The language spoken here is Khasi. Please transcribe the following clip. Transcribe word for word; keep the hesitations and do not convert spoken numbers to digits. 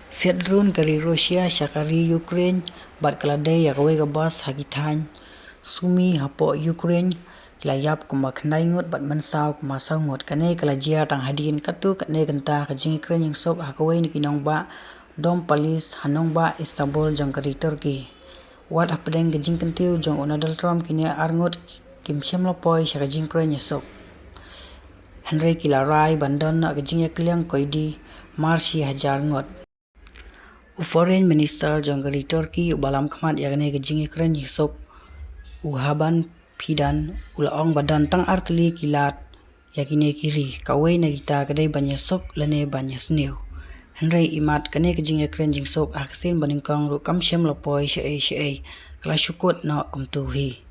Siat drone ka ri Russia sha ka ri Ukraine bad ka la dei ïa kawei ka bus ha ki thaiñ Sumy hapoh Ukraine. Ki la ïap kumba khyndai ngut bad mynsaw kumba saw ngut. Kane ka la jia tang hadien katto katne kynta ka jingïakren jingsuk ha kawei na ki nongbah dom palis ha nongbah Istanbul jong ka ri Turkey. Wat hapdeng ka jingkyntiew jong u Donald Trump, kine ar ngut kim shym la poi sha ka jingkren jingsuk. Hynrei ki la rai ban don na ka jingïakliang koidi mar shi hajar ngut. U Foreign Minister jong ka ri Turkey uba lam khmat ïa kane ka jingïakren jingsuk, u Hakan Fidan, u la ong ba don tang artylli ki lad ïa kine ki ri, kawei na kita ka dei ban ïasuk lane ban ïasniew. Hynrei imat kane ka jingïakren jingsuk ha ka sien ba nyngkong ruh kam shym la poi shaei shaei, ka la shu kut noh kumto hi.